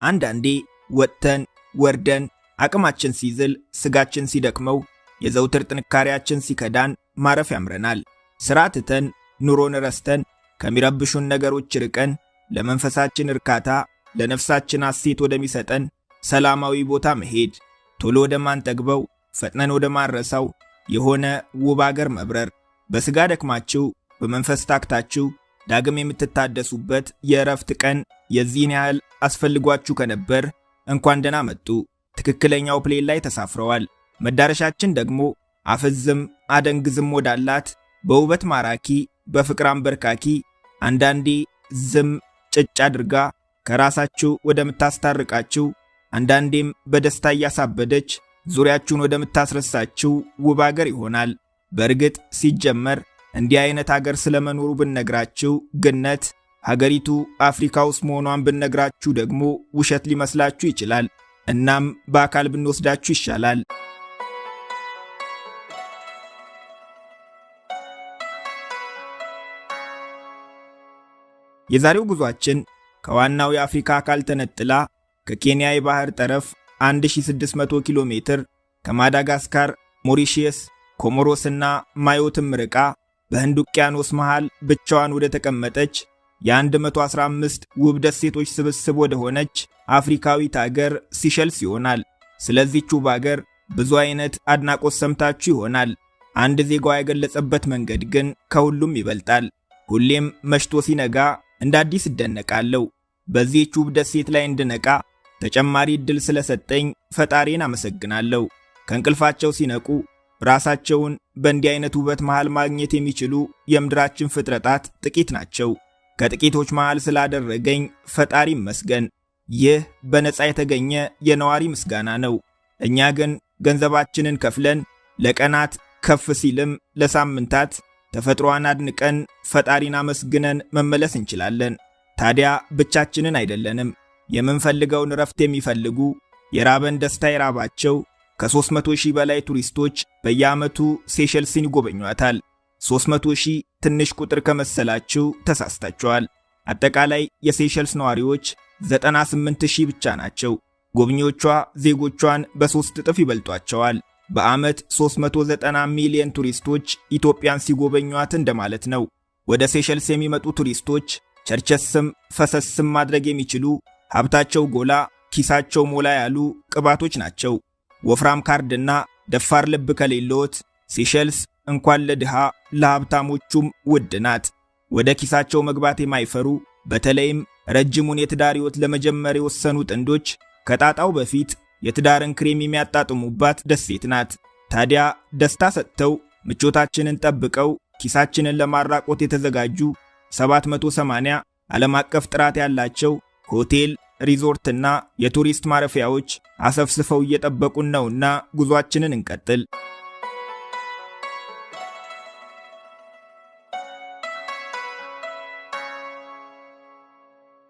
አንዳንዴ ወጥተን ወርደን አቅማችን ሲዝል፣ ስጋችን ሲደክመው፣ የዘውትር ጥንካሬያችን ሲከዳን ማረፍ ያምረናል። ሥራ ትተን፣ ኑሮን ረስተን፣ ከሚረብሹን ነገሮች ርቀን ለመንፈሳችን እርካታ ለነፍሳችን ሐሴት ወደሚሰጠን ሰላማዊ ቦታ መሄድ፣ ቶሎ ወደማንጠግበው ፈጥነን ወደማንረሳው የሆነ ውብ አገር መብረር፣ በሥጋ ደክማችሁ በመንፈስ ታክታችሁ ዳግም የምትታደሱበት የእረፍት ቀን የዚህን ያህል አስፈልጓችሁ ከነበር እንኳን ደህና መጡ። ትክክለኛው plane ላይ ተሳፍረዋል። መዳረሻችን ደግሞ አፍዝም አደንግዝም ወዳላት በውበት ማራኪ በፍቅር አንበርካኪ አንዳንዴ ዝም ጭጭ አድርጋ ከራሳችሁ ወደምታስታርቃችሁ፣ አንዳንዴም በደስታ እያሳበደች ዙሪያችሁን ወደምታስረሳችሁ ውብ አገር ይሆናል። በእርግጥ ሲጀመር እንዲህ አይነት አገር ስለመኖሩ ብንነግራችሁ ግነት፣ ሀገሪቱ አፍሪካ ውስጥ መሆኗን ብንነግራችሁ ደግሞ ውሸት ሊመስላችሁ ይችላል። እናም በአካል ብንወስዳችሁ ይሻላል። የዛሬው ጉዟችን ከዋናው የአፍሪካ አካል ተነጥላ ከኬንያ የባህር ጠረፍ 1600 ኪሎ ሜትር፣ ከማዳጋስካር፣ ሞሪሺየስ፣ ኮሞሮስና ማዮትም ርቃ በህንድ ውቅያኖስ መሃል ብቻዋን ወደ ተቀመጠች የ115 ውብ ደሴቶች ስብስብ ወደ ሆነች አፍሪካዊት አገር ሲሸልስ ይሆናል። ስለዚህች ውብ አገር ብዙ አይነት አድናቆት ሰምታችሁ ይሆናል። አንድ ዜጋዋ የገለጸበት መንገድ ግን ከሁሉም ይበልጣል። ሁሌም መሽቶ ሲነጋ እንደ አዲስ እደነቃለሁ። በዚህች ውብ ደሴት ላይ እንድነቃ ተጨማሪ ዕድል ስለሰጠኝ ፈጣሪን አመሰግናለሁ። ከእንቅልፋቸው ሲነቁ ራሳቸውን በእንዲህ አይነት ውበት መሃል ማግኘት የሚችሉ የምድራችን ፍጥረታት ጥቂት ናቸው። ከጥቂቶች መሃል ስላደረገኝ ፈጣሪ ይመስገን። ይህ በነፃ የተገኘ የነዋሪ ምስጋና ነው። እኛ ግን ገንዘባችንን ከፍለን ለቀናት ከፍ ሲልም ለሳምንታት ተፈጥሮዋን አድንቀን ፈጣሪን አመስግነን መመለስ እንችላለን። ታዲያ ብቻችንን አይደለንም። የምንፈልገውን እረፍት የሚፈልጉ፣ የራበን ደስታ የራባቸው ከ300 ሺህ በላይ ቱሪስቶች በየዓመቱ ሴሸልስን ይጎበኟታል። 300 ሺህ ትንሽ ቁጥር ከመሰላችሁ ተሳስታችኋል። አጠቃላይ የሴሸልስ ነዋሪዎች 98 ሺህ ብቻ ናቸው። ጎብኚዎቿ ዜጎቿን በሦስት እጥፍ ይበልጧቸዋል። በዓመት 390 ሚሊዮን ቱሪስቶች ኢትዮጵያን ሲጎበኟት እንደማለት ነው። ወደ ሴሸልስ የሚመጡ ቱሪስቶች ቸርቸስም ፈሰስም ማድረግ የሚችሉ፣ ሀብታቸው ጎላ ኪሳቸው ሞላ ያሉ ቅባቶች ናቸው። ወፍራም ካርድና ደፋር ልብ ከሌለዎት ሴሸልስ እንኳን ለድሃ ለሀብታሞቹም ውድ ናት። ወደ ኪሳቸው መግባት የማይፈሩ፣ በተለይም ረጅሙን የትዳር ሕይወት ለመጀመር የወሰኑ ጥንዶች ከጣጣው በፊት የትዳርን ክሬም የሚያጣጥሙባት ደሴት ናት። ታዲያ ደስታ ሰጥተው ምቾታችንን ጠብቀው ኪሳችንን ለማራቆት የተዘጋጁ 780 ዓለም አቀፍ ጥራት ያላቸው ሆቴል፣ ሪዞርትና የቱሪስት ማረፊያዎች አሰፍስፈው እየጠበቁን ነውና ጉዟችንን እንቀጥል።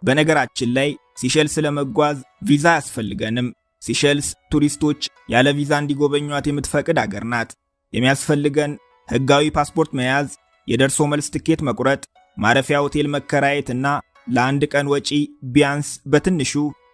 በነገራችን ላይ ሲሸልስ ለመጓዝ ቪዛ አያስፈልገንም። ሲሸልስ ቱሪስቶች ያለ ቪዛ እንዲጎበኟት የምትፈቅድ አገር ናት። የሚያስፈልገን ሕጋዊ ፓስፖርት መያዝ፣ የደርሶ መልስ ትኬት መቁረጥ፣ ማረፊያ ሆቴል መከራየትና ለአንድ ቀን ወጪ ቢያንስ በትንሹ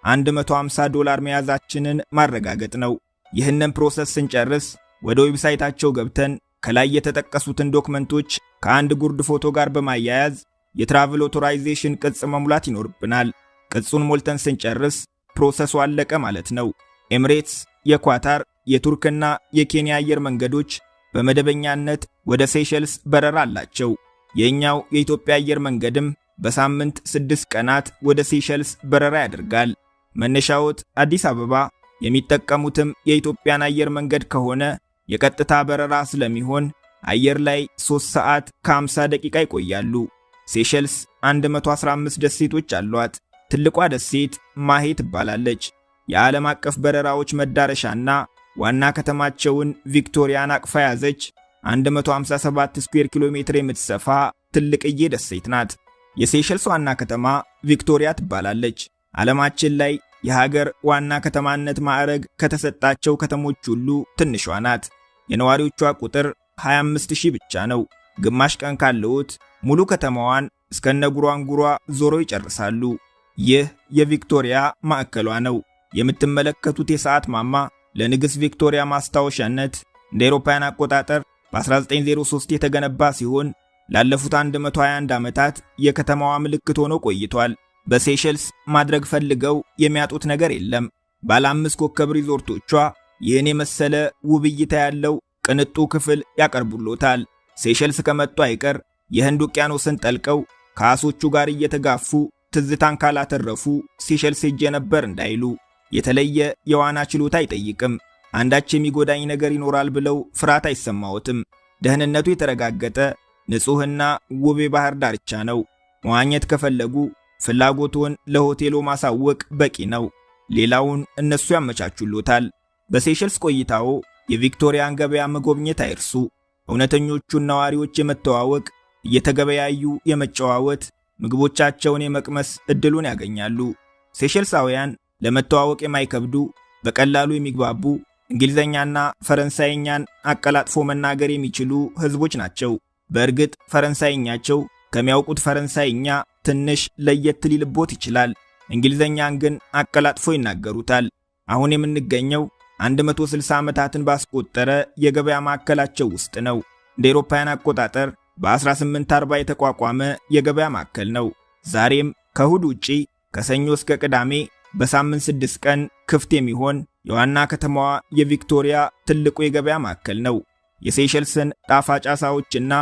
$150 መያዛችንን ማረጋገጥ ነው። ይህንን process ስንጨርስ ወደ website ኣቸው ገብተን ከላይ የተጠቀሱትን ዶክመንቶች ከአንድ ጉርድ ፎቶ ጋር በማያያዝ የ travel authorization ቅጽ መሙላት ይኖርብናል። ቅጹን ሞልተን ስንጨርስ process ኡ አለቀ ማለት ነው። ኤምሬትስ፣ የኳታር፣ የቱርክና የኬንያ አየር መንገዶች በመደበኛነት ወደ ሴሸልስ በረራ አላቸው። የእኛው የኢትዮጵያ አየር መንገድም በሳምንት 6 ቀናት ወደ ሴሸልስ በረራ ያደርጋል። መነሻዎት አዲስ አበባ፣ የሚጠቀሙትም የኢትዮጵያን አየር መንገድ ከሆነ የቀጥታ በረራ ስለሚሆን አየር ላይ 3 ሰዓት ከ50 ደቂቃ ይቆያሉ። ሴሸልስ 115 ደሴቶች አሏት። ትልቋ ደሴት ማሄ ትባላለች። የዓለም አቀፍ በረራዎች መዳረሻና ዋና ከተማቸውን ቪክቶሪያን አቅፋ ያዘች 157 ስኩዌር ኪሎ ሜትር የምትሰፋ ትልቅዬ ደሴት ናት። የሴሸልስ ዋና ከተማ ቪክቶሪያ ትባላለች። ዓለማችን ላይ የሀገር ዋና ከተማነት ማዕረግ ከተሰጣቸው ከተሞች ሁሉ ትንሿ ናት። የነዋሪዎቿ ቁጥር 25,000 ብቻ ነው። ግማሽ ቀን ካለዎት ሙሉ ከተማዋን እስከነ ጉሯንጉሯ ዞሮ ይጨርሳሉ። ይህ የቪክቶሪያ ማዕከሏ ነው። የምትመለከቱት የሰዓት ማማ ለንግሥት ቪክቶሪያ ማስታወሻነት እንደ አውሮፓውያን አቆጣጠር በ1903 የተገነባ ሲሆን ላለፉት 121 ዓመታት የከተማዋ ምልክት ሆኖ ቆይቷል። በሴሸልስ ማድረግ ፈልገው የሚያጡት ነገር የለም። ባለ 5 ኮከብ ሪዞርቶቿ ይህን የመሰለ ውብ እይታ ያለው ቅንጡ ክፍል ያቀርቡሎታል። ሴሸልስ ከመጡ አይቀር የህንድ ውቅያኖስን ጠልቀው ከዓሦቹ ጋር እየተጋፉ ትዝታን ካላተረፉ ሴሸልስ ሄጄ ነበር እንዳይሉ። የተለየ የዋና ችሎታ አይጠይቅም። አንዳች የሚጎዳኝ ነገር ይኖራል ብለው ፍርሃት አይሰማዎትም። ደህንነቱ የተረጋገጠ ንጹሕና ውብ የባህር ዳርቻ ነው። መዋኘት ከፈለጉ ፍላጎትዎን ለሆቴሎ ማሳወቅ በቂ ነው። ሌላውን እነሱ ያመቻቹሎታል። በሴሸልስ ቆይታዎ የቪክቶሪያን ገበያ መጎብኘት አይርሱ። እውነተኞቹን ነዋሪዎች የመተዋወቅ፣ እየተገበያዩ የመጨዋወት፣ ምግቦቻቸውን የመቅመስ ዕድሉን ያገኛሉ። ሴሸልሳውያን ለመተዋወቅ የማይከብዱ፣ በቀላሉ የሚግባቡ፣ እንግሊዘኛና ፈረንሳይኛን አቀላጥፎ መናገር የሚችሉ ሕዝቦች ናቸው። በእርግጥ ፈረንሳይኛቸው ከሚያውቁት ፈረንሳይኛ ትንሽ ለየት ሊልቦት ይችላል። እንግሊዘኛን ግን አቀላጥፎ ይናገሩታል። አሁን የምንገኘው 160 ዓመታትን ባስቆጠረ የገበያ ማዕከላቸው ውስጥ ነው። እንደ አውሮፓውያን አቆጣጠር በ1840 የተቋቋመ የገበያ ማዕከል ነው። ዛሬም ከእሁድ ውጪ ከሰኞ እስከ ቅዳሜ በሳምንት 6 ቀን ክፍት የሚሆን የዋና ከተማዋ የቪክቶሪያ ትልቁ የገበያ ማዕከል ነው። የሴሸልስን ጣፋጭ ዓሣዎችና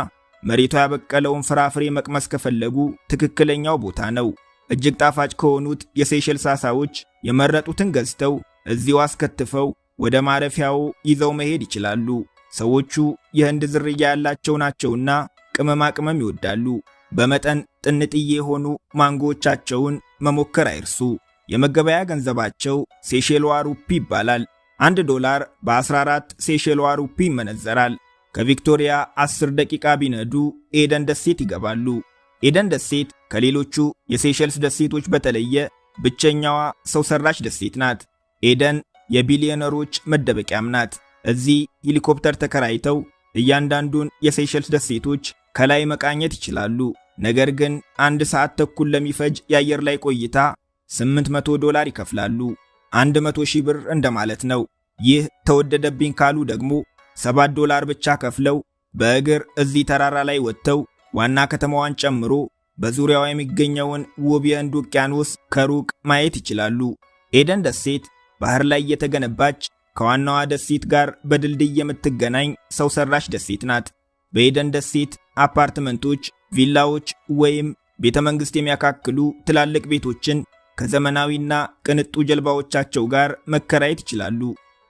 መሬቷ ያበቀለውን ፍራፍሬ መቅመስ ከፈለጉ ትክክለኛው ቦታ ነው። እጅግ ጣፋጭ ከሆኑት የሴሸልስ ዓሣዎች የመረጡትን ገዝተው እዚሁ አስከትፈው ወደ ማረፊያው ይዘው መሄድ ይችላሉ። ሰዎቹ የህንድ ዝርያ ያላቸው ናቸውና ቅመማ ቅመም ይወዳሉ። በመጠን ጥንጥዬ የሆኑ ማንጎዎቻቸውን መሞከር አይርሱ። የመገበያ ገንዘባቸው ሴሼልዋ ሩፒ ይባላል። 1 ዶላር በ14 ሴሼልዋ ሩፒ ይመነዘራል። ከቪክቶሪያ 10 ደቂቃ ቢነዱ ኤደን ደሴት ይገባሉ። ኤደን ደሴት ከሌሎቹ የሴሸልስ ደሴቶች በተለየ ብቸኛዋ ሰው ሰራሽ ደሴት ናት። ኤደን የቢሊዮነሮች መደበቂያም ናት። እዚህ ሄሊኮፕተር ተከራይተው እያንዳንዱን የሴሸልስ ደሴቶች ከላይ መቃኘት ይችላሉ። ነገር ግን 1 ሰዓት ተኩል ለሚፈጅ የአየር ላይ ቆይታ 800 ዶላር ይከፍላሉ። 100 ሺህ ብር እንደማለት ነው። ይህ ተወደደብኝ ካሉ ደግሞ 7 ዶላር ብቻ ከፍለው በእግር እዚህ ተራራ ላይ ወጥተው ዋና ከተማዋን ጨምሮ በዙሪያዋ የሚገኘውን ውብ የህንድ ውቅያኖስ ከሩቅ ማየት ይችላሉ። ኤደን ደሴት ባህር ላይ የተገነባች ከዋናዋ ደሴት ጋር በድልድይ የምትገናኝ ሰው ሰራሽ ደሴት ናት። በኤደን ደሴት አፓርትመንቶች፣ ቪላዎች ወይም ቤተ መንግሥት የሚያካክሉ ትላልቅ ቤቶችን ከዘመናዊና ቅንጡ ጀልባዎቻቸው ጋር መከራየት ይችላሉ።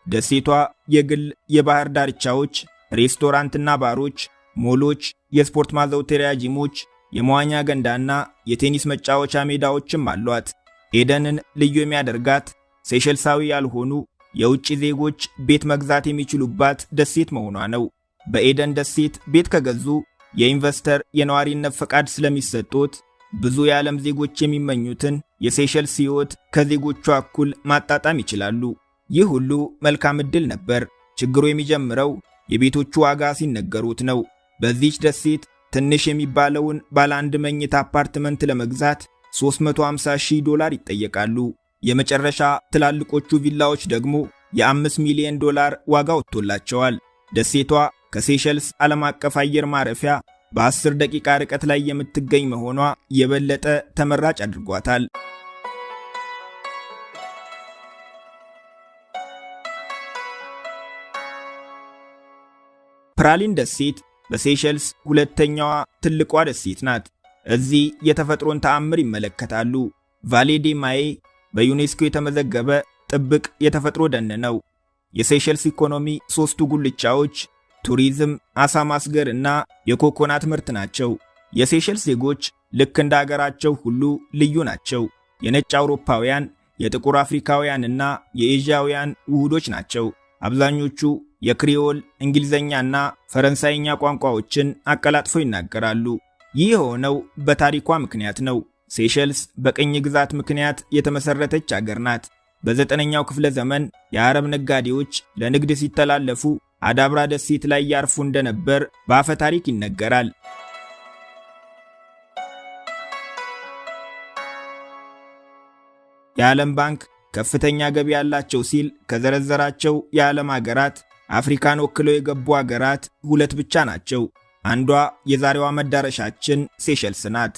ደሴቷ የግል የባህር ዳርቻዎች፣ ሬስቶራንትና ባሮች፣ ሞሎች፣ የስፖርት ማዘውተሪያ ጂሞች፣ የመዋኛ ገንዳና የቴኒስ መጫወቻ ሜዳዎችም አሏት። ኤደንን ልዩ የሚያደርጋት ሴሸልሳዊ ያልሆኑ የውጭ ዜጎች ቤት መግዛት የሚችሉባት ደሴት መሆኗ ነው። በኤደን ደሴት ቤት ከገዙ የ investor የነዋሪነት ፈቃድ ስለሚሰጡት ብዙ የዓለም ዜጎች የሚመኙትን የሴሸልስ ሕይወት ከዜጎቿ እኩል ማጣጣም ይችላሉ። ይህ ሁሉ መልካም ዕድል ነበር። ችግሩ የሚጀምረው የቤቶቹ ዋጋ ሲነገሩት ነው። በዚች ደሴት ትንሽ የሚባለውን ባለ አንድ መኝታ አፓርትመንት ለመግዛት 350 ሺህ ዶላር ይጠየቃሉ። የመጨረሻ ትላልቆቹ ቪላዎች ደግሞ የ5 ሚሊዮን ዶላር ዋጋ ወጥቶላቸዋል። ደሴቷ ከሴሸልስ ዓለም አቀፍ አየር ማረፊያ በ10 ደቂቃ ርቀት ላይ የምትገኝ መሆኗ የበለጠ ተመራጭ አድርጓታል። ፕራሊን ደሴት በሴሸልስ ሁለተኛዋ ትልቋ ደሴት ናት። እዚህ የተፈጥሮን ተአምር ይመለከታሉ። ቫሌ ዴ ማዬ በዩኔስኮ የተመዘገበ ጥብቅ የተፈጥሮ ደን ነው። የሴሸልስ ኢኮኖሚ ሦስቱ ጉልቻዎች ቱሪዝም፣ አሳ ማስገር እና የኮኮናት ምርት ናቸው። የሴሸልስ ዜጎች ልክ እንደ አገራቸው ሁሉ ልዩ ናቸው። የነጭ አውሮፓውያን፣ የጥቁር አፍሪካውያንና የኤዥያውያን ውህዶች ናቸው። አብዛኞቹ የክሪዮል እንግሊዘኛና ፈረንሳይኛ ቋንቋዎችን አቀላጥፈው ይናገራሉ። ይህ የሆነው በታሪኳ ምክንያት ነው። ሴሸልስ በቅኝ ግዛት ምክንያት የተመሰረተች አገር ናት። በ9ኛው ክፍለ ዘመን የአረብ ነጋዴዎች ለንግድ ሲተላለፉ አዳብራ ደሴት ላይ ያርፉ እንደነበር በአፈ ታሪክ ይነገራል። የዓለም ባንክ ከፍተኛ ገቢ ያላቸው ሲል ከዘረዘራቸው የዓለም አገራት አፍሪካን ወክለው የገቡ አገራት ሁለት ብቻ ናቸው። አንዷ የዛሬዋ መዳረሻችን ሴሸልስ ናት።